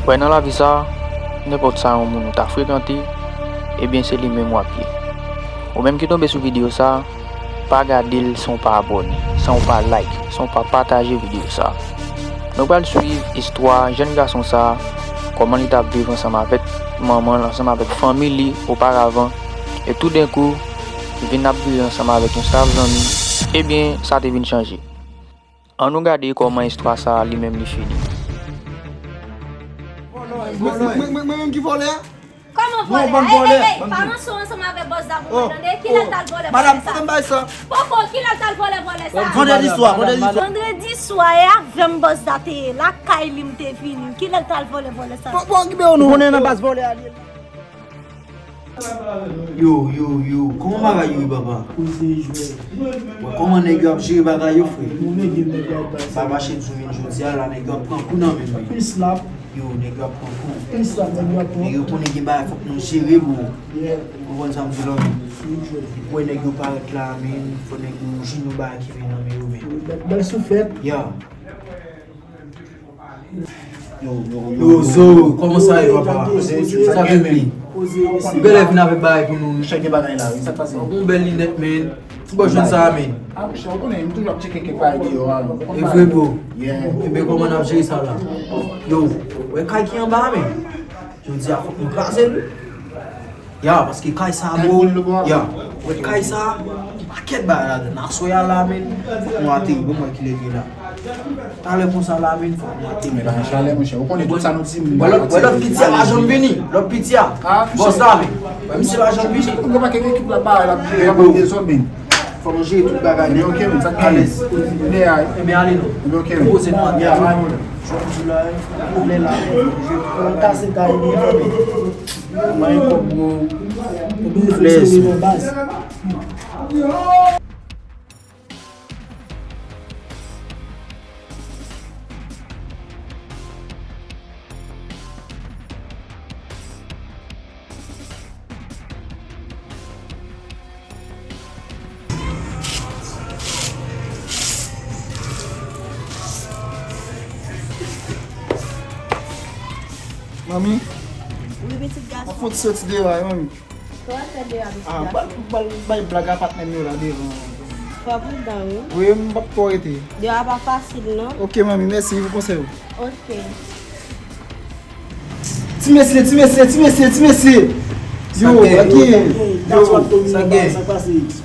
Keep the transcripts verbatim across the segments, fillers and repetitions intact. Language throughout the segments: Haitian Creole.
Wè, nan lavi sa, nenpòt sa yon moun ou ta frekante, ebyen se li menm w ap ye. Ou menm ki tonbe sou videyo sa, pa gade l san w pa abòne, san w pa like, san w pa pataje videyo sa. Nou pral swiv istwa jèn gason sa, kòman li t ap viv ansanm avèk manman l, ansanm avèk fanmi li oparavan, e toudenkou, li vin ap viv ansanm avèk yon staff zanmi, ebyen, sa te vin chanje. Ann nou gade kòman istwa sa a li menm li fini. Mwen menm ki vòlè a? Kòman vòlè a? Ey, ey, ey, pa ranse w ansanm avèk bòs la pou mwen tande. Kilè l t al vòlè vòlè sa? Poko, kilè l t al vòlè vòlè sa? Vandredi swa, vandredi swa. Vandredi swa, e avè m bòs la te ye. Lakay li m te vini. Kilè l t al vòlè vòlè sa? Poko, okipe w non. Ou konnen nan baz vòlè a li ye. Yo, yo, yo, kòman bagay yo ye papa? Koze jwèt. Wè kòman nèg yo ap jere bagay yo frè? Papa Shenzo vin jodi a la, nèg yo ap pran kou nan men mwen. Plis l ap. Yo, nèg yo ap pran kou. Plis l ap, nèg yo ap pran kou. Nèg yo konnen gen bagay fòk nou jere bro. Ou konprann sa m di la? Depi w wè nèg yo parèt la, men fò nèg yo jwenn yon bagay ki vin nan men yo men. Bèl souflèt. Ya. Yo, Zo, kòman sa ye papa? Sa vin li? Ou genlè vin avèk bagay pou nou. Chèke bagay la wi, sa k pase? Ou gon bèl linèt men. Ou bò jwenn sa a men? Ah monchè, ou konnen m toujou ap tcheke kèk bagay deyò a. E vre bro? Ebyen kòman n ap jere sa la? Yo, wè kay ki anba a men. Jodi a fòk nou kraze l wi. Ya, paske kay sa a bro, ya, wè kay sa a, gen pakèt bagay ladan l. Aswè a la men, fòk nou ateri, bon mwen kilè l ye la. Talè konsa la men, fòk nou ateri. Men bagay chalè monchè, ou konnen tout sa nou di moun. Wè lòt piti a pa janm vini, lòt piti a. Bòs la men, wè misye pa janm vini. Ou gen pakèt ekip la parèy l ap jere, l ap dezòd men. Fò nou jere tout bagay nèt. Ebyen ok men, sa k gen? Alèz. Ebyen ale non. Ebyen ok men. Poze nou atè. Jodi la, lè la, fò nou jere tout bagay. Kase kay li. Mwen kòb bro. Flèz. Manmi, Wi pitit m ap gason. fon ti soti deyò a wi manmi. Sa w ap fè deyò a pitit Ah, gason? bal, bal, bay blag a patnè m yo la devan. Fò pridan wi. Wi, m p ap twò rete. Deyò a pa fasil non. Ok manmi, mèsi pou konsèy ou. Ok. Ti mesye, ti mesye, ti mesye, ti mesye. Yo, Sa gen? Ok. Yo, Sa gen?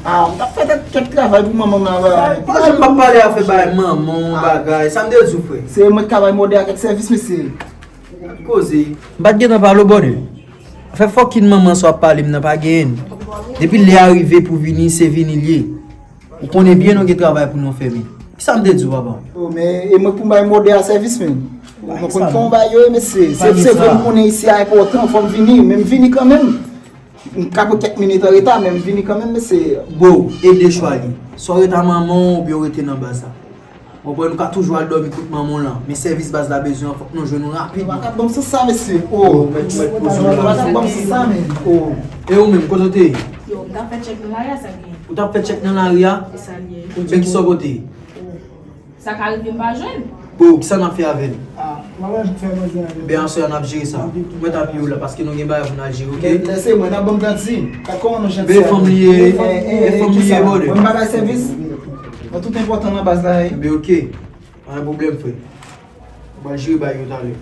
Ah, m t ap fè tèt kèk travay pou manman m la. Mwen jan m p ap pale afè bay manman w bagay. Sa m te di w frè? Se mwen k ka bay mòde a kèk sèvis mesye. Koze. M pa t gentan pale w bòdè. Afè fòkin manman sa w ap pale m nan pa genyen. Depi lè a rive pou vini, se vini l ye. Ou konnen byen nou gen travay pou nou fè men. Kisa m te di w papa? Oh, men e mwen pou m bay mòde a sèvis men. Mwen konn fè yon bagay yo e mesye. Se se vre m konnen isi a enpòtan, fò m vini, men m vini kanmenm. M ka pran kèk minit an reta, men m vini kanmenm mesye. Bro, e de chwa li. Swa w rete a manman w oubyen w rete nan baz la. Ou konprann, ou ka toujou al dòmi kot manman w lan, men sèvis baz la bezwen an fòk nou jwenn ou rapidman. Ou pa ka ban m sans sa mesye. Oh, mèt, mèt poze w la. Ou pa ka ban m sans sa men. Oh. E ou menm, kote w te ye? Yo, m t ap fè tchèk nan lari a, sa gen. Ou t ap fè tchèk nan lari a? E sa l ye. Oubyen kisa w pote? Sa ka rive m pa jwenn. Bro, kisa n ap fè avè l? Ah, mwen menm fè manje avè l. Ben aswè a n ap jere sa. Mwen t ap ye w la paske nou gen bagay pou n al jere, ok? Lè se mwen nan banm grandi. Kat kòman nou janti. Ben fanm li ye. E fanm li ye, brother. Mwen pa bay sèvis. Mwen tout enpòtan nan baz la ye. Ben ok. Pa gen pwoblèm, frè. Ou pral jere bagay yo talè.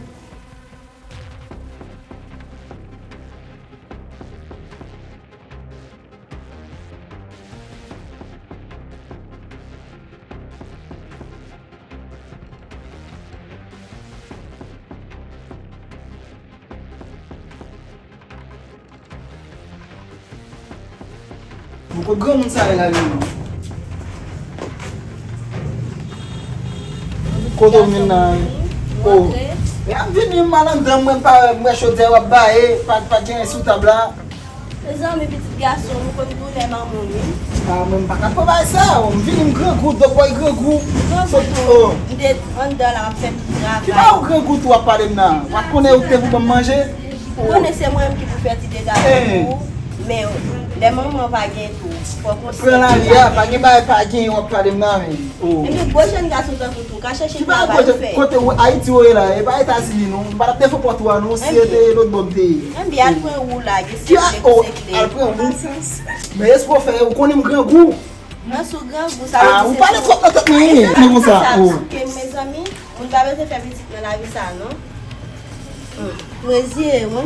Mwen kot granmoun sa ye la menm? Kote w menm nan? Oh. E ap vini m al anndan mwen pa mwen chodyè w ap baye, pa pa gen sou tab la. Mezanmi pitit gason, ou konn doulè manman w wi. Ah, mwen m pa ka pran bagay sa, m vini m grangou, dòk bòy grangou. Grangou tou, m te anndan la m ap fè ti travay. Ki pa ou grangou tou w ap pale m nan? W ap konnen ou te pou ban m manje? Ou konnen se mwen menm ki pou fè ti dega pou ou, men Lè manman w pa gen tou, fò w konsyan. Pran lari a, pa gen bagay pa gen, w ap pale m nan men. Oh. Ebyen, gwo jèn gason tankou tou, ka chèche travay fè. Ki bagay gwo jèn, kote w, Ayiti w ye la, e pa Etazini non, m pa t ap defon pòt ou a non, si se te lòt bò m te ye. Ebyen, al pran wou la, gen se kle, se kle. Al pran wou. Men espre w fè, ou konnen m grangou. Nan sou grangou, sa vle di se ou. Ah, ou pale twòp nan tèt mwen, wi. Mwen konsa, oh. Sa souke m, mezanmi. Moun pa bezwen fè pitit nan lavi sa, non. Hmm. Reziye w, wi.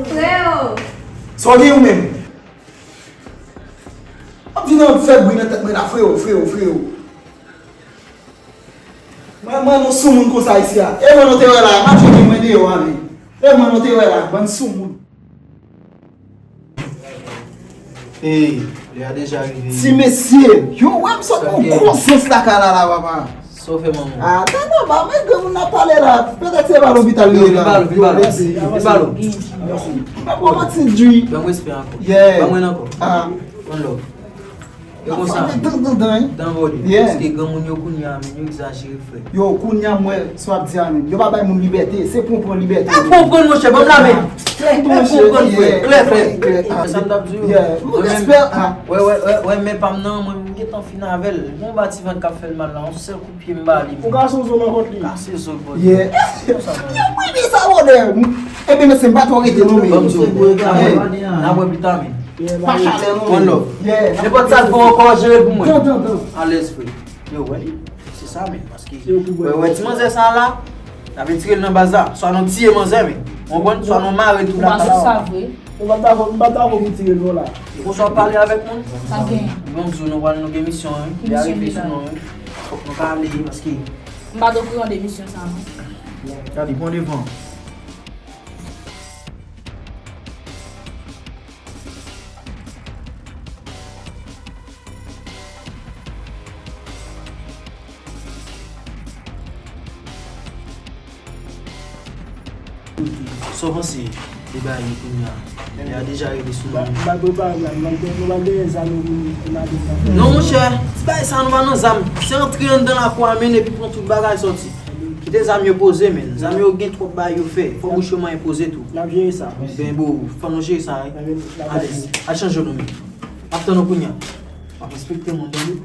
Freo! Sa w gen ou menm? W ap vin ap fè bri nan tèt mwen la, freo, freo, freo. Mwen, mwen, nou soumoun konsa isi a. E mwen nou te wè la, m ap jwenn mwen deyò a, men. E mwen nou te wè la, bann soumoun. Ey, lè a deja rive. Ti mesye, yo wè m sot yon gwo sans lakay la, la, papa. Sa w fè, manman? Ah, tande, ba, men granmoun ap pale la. Petèt se pa lopital li ye la. Vin ba l, vin ba l. Vin ba l. Mèsi. Mèsi. Mwen pran yon ti dri. Ban m respè ankò. Yeah. Ban mwen ankò. Ah. One love. E konsa. Dan, dan, dan, hein? Dan vòlè. Yeah. Paske granmoun yo kounye a, men, yo egzajere, frè. Yo, kounye a, m wè sa w ap di a, men. Yo pa bay moun libète, se pran pran libète. E pran pran, monchè, ban m la, men. Klè, klè, klè, klè, klè. Sa m t ap di yo. Yeah. Mwen menm, wè, wè, wè, wè, men pa m nan, mwen, m gentan fin avè l. Gon ba ti vant k ap fè l mal la, yon sèl kout pye m ba li. Ou kase zo nan kont li. Kase zo l, bòs. Yeah. Yo, mwen di sa, wòdè. Ebyen, mesye, m pa twò rete non, men. Ban m di w. N a wè pita, men. Pa chalè non, men. One love. Yeah. Nenpòt sa l fè w ankò, jere l pou mwen. Tan, tan, tan. Alèz, frè. Yo, wè li. Se sa, men. Paske, wè, wè, ti manzè sa la, n ap retire l nan baz la. Swa nou tiye manzè, men. Ou konprann? Swa nou mare l tou la. Ou pa sou sa vre. Ou pa dakò, m pa dakò pou tire l non la. Ou konsa w pale avèk moun? Sa gen. Bon, di w nou pral nou gen misyon, wi. Li arive sou nou, wi. Fòk nou ka ale, paske. M pa t okouran de misyon sa, non. Gade, pran devan. Sa w panse de bagay yo kounye a? Lè a deja rive sou nou. M pa prepare la, nou pa gen zam pou n ale nan fè. Non, monchè, ti bagay sa nou pa nan zam. Se antre anndan lakou a, men, epi pran tout bagay sòti. Kite zam yo poze, men. Zam yo gen twòp bagay yo fè. Fò bouch yo manyen poze tou. N ap jere sa. Ben, bro, fò nou jere sa, wi. Alèz, al chanje w non, men. M ap tann ou kounye a. W ap respekte moun, tande?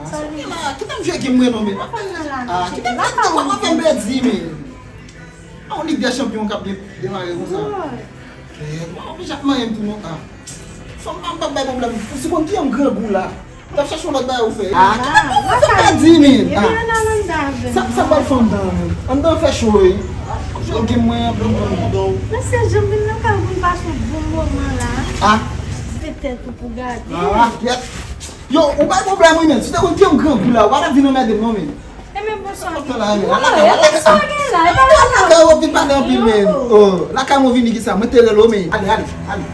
Sa w gen la? Kite m jwe game mwen non, men. Ah, kite m jwe game, kòman fè m pèdi, men? A yon Lig dè Chanpyon k ap de-, demare konsa. Eh, mwen oblije ap manyen m tou non. Ah. Fanm pa m p ap bay pwoblèm. Ou si konn ki yon grangou la. L ap chache yon lòt bagay ou fè. Ah, kite m fè pèdi, men. Ah. Sa, sa pral fè anndan, men. Anndan fè cho, wi. Jwe game mwen, ap jwe anndan. Mesye, jan m vin nan kay ou vin pase yon bon moman la. Ah. Petèt ou pou gade. Ah, kèt. Yo, ou bay pwoblèm wi, men. Si w te konn ki yon grangou la, ou pa t ap vin anmède m non, men. E men bonswa. Sa gen la, e pa lakay, lakay, lakay, lakay, ou vin pale anpil, men. Oh, lakay mwen vini ki sa, mwen te rele w, men. Ale, ale, ale.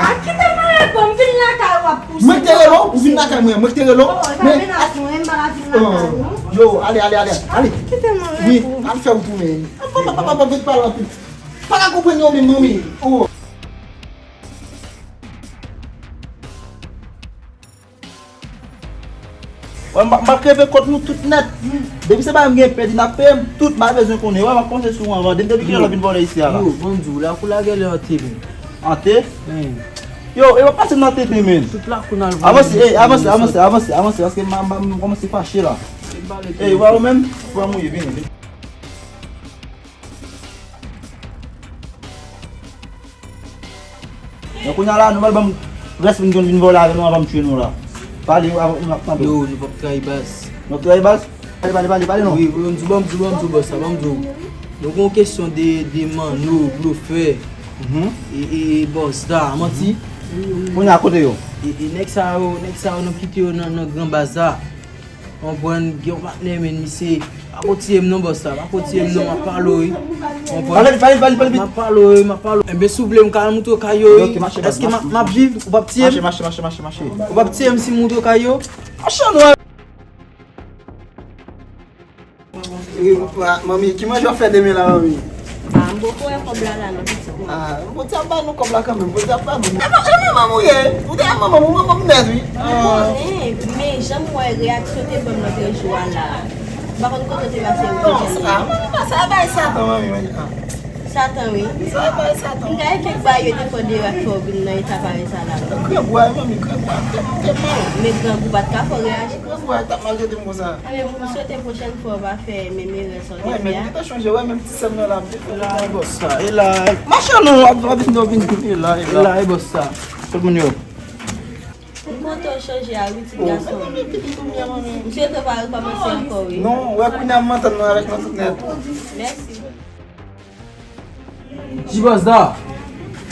Ah, kite m ale, bon, m vin lakay ou ap pouse. Mwen te rele w, ou vin lakay mwen, mwen te rele w. Oh, e pa menas mwen, m pa ka vin lakay ou non. Yo, ale, ale, ale, ale. Kite m ale. Wi, al fè wout ou, men. Papa, papa, papa, vin pale anpil. Pa ka konprann yo menm non, men. Oh. Wè, m pa, m pa kreve kont nou tout nèt. Depi se bagay m gen pèdi n ap peye m tout, m pa bezwen konnen. Wè, m ap panse sou ou anvan. Depi, depi kilè w ap vin vòlè isi a la? Yo, ban m di w, lakou la genlè ante, men. Ante? Wi. Yo, e w ap pase m nan tete, men. Tout lakou n al vòlè. Avanse, ey, avanse, avanse, avanse, avanse, paske m, m, m kòmanse fache la. Ey, wè ou menm? Pran mouye, vini, vini. Men kounye a la, nou pral ban m rès moun ki konn vin vòlè avè nou anvan m tiye nou la. Pale, avan nou ap tande. Yo, nou p ap trayi baz. Nou ap trayi baz? Pale, pale, pale, pale non. Wi, wi, m di w, ban m di w, ban m di w, bòs la, ban m di w. Donk, yon kesyon de, de Manno, Blofè, e, e, e Bòzda, manti. Kounye a kote yo? E, e nèg sa yo, nèg sa yo, nou kite yo nan, nan gran baz la. Konprann, gen yon patnè, men misye, pa ko tiye m non, bòs la, pa ko tiye m non, m ap pale w, wi. Konprann? Pale vit, pale vit, pale vit, pale vit. M ap pale w, wi, m ap pale w. Enben, si w vle, m ka al montre w kay yo, wi. Ok, mache, baz, èske m ap, mache, m ap viv? Ou p ap tiye m? Mache, mache, mache, mache, mache. Ou p ap tiye m si m montre w kay yo? Mache, nou. Manmi, ki manje w ap fè demen la, manmi? Ah, m poko wè kòb la la non, pitit mwen. Ah, Bondye ap ba nou kòb la kanmenm, Bondye ap ba nou. E manman, e manman m ou ye? Ou te manman m, ou manman m nèt, wi. Mwen konnen, men jan m wè reyaksyon te ban m lòt jou a la, m pa konn kote w te pase. Non, sa, manmi, sa bay Satan, manmi, manmi. Ah. Satan, wi. Sa bay Satan. M gade kèk bagay yo te fè w deyò ak fè w vin nan eta parèy sa la. Grangou a, manmi, grangou a, te, te mal. Men grangou pa t ka fè w reyaji konsa. Grangou a t ap maltrete m konsa. Ebyen, m swete pwochèn fwa w pa fè menm erè sa w te fè a. Wi, men m gentan chanje, wè, menm ti sè m nan la, m te fè l. E la, e bòs sa, e la. Machann, nou ap, ap vin, nou vin, e la, e la. E la, e bòs sa. Tout moun yo. M kontan w chanje a wi, ti gason. M swete w pa rekòmanse ankò, wi. Non, wè, kounye a m antann nou avèk nou tout nèt. Mèsi. Ti Bòzda.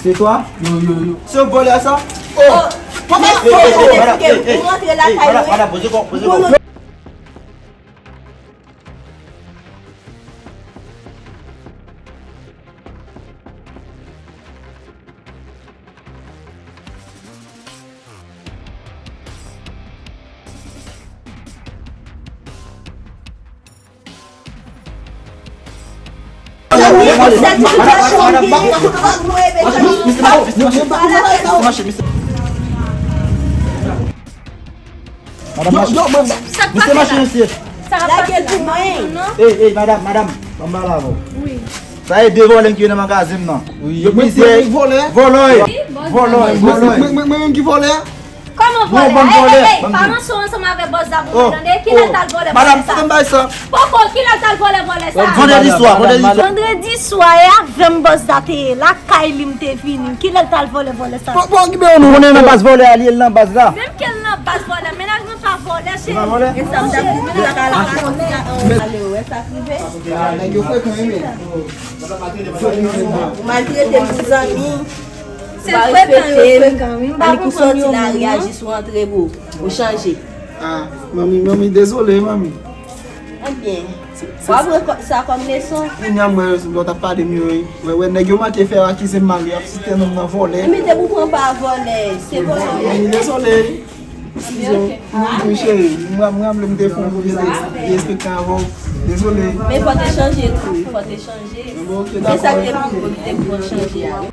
C'est toi? Yo, yo, yo. Se vòlè sa? Oh! Papa, hey, hey, hey, madam, hey, hey, hey, madam, madam, poze kò, poze kò. Mache, mache, mache. Misye mache, mesye. Sa ap pase la? Ey, ey, madam, madam, ban m pale avè w. Wi. Sa e de vòlè m ki nan magazen m nan. Yo plizyè. Vòlè? Vòlè. Vòlè, vòlè. Mwen, mwen, mwen, mwen menm ki vòlè? Kòman vòlè? Ey, ey, ey, pa ranse w ansanm avè bòs la pou mwen, tande? Kilè l t al vòlè vòlè sa? Madam, kite m bay sa. Poko, kilè l t al vòlè vòlè sa? Vandredi swa, vandredi swa. Vandredi swa, e avè m bòs la te ye la. Kay li m te vini. Kilè l t al vòlè vòlè sa? Bon, bon, okipe w non. Ou konnen nan baz vòlè a li ye, l nan baz la. Menm ke l nan baz vòlè, mennaj mwen pa vòlè, cheri. Se pa vòlè? E sa m t ap di, m t ap al ale, wè sa k rive. Ah, nèg yo frekan, wi, men. Ou maltrete m pou zanmi. Se frekan, yo frekan, wi. M pa konprann yo menm non. Ou sòti la, reyaji sou antre, bro. Ou chanje. Ah, manmi, manmi, dezole, manmi. Ebyen, w ap wè kò-, sa kòm leson. Kounye a m wè lè w t ap pale m yo, wi. Wè, wè, nèg yo manke fè akize m mal, y ap site non m nan vòlè. Ebyen, depi w pran pa vòlè, se vòlè. Manmi, dezole, wi. Eskize m. Wi, cheri, m ra-, m raple m te fè yon koze de, de respekte avè w. Dezole. Men fò te chanje tou, wi, fò te chanje. Bon, ok, dakò. Se sa ki te pou, ki te pou chanje a.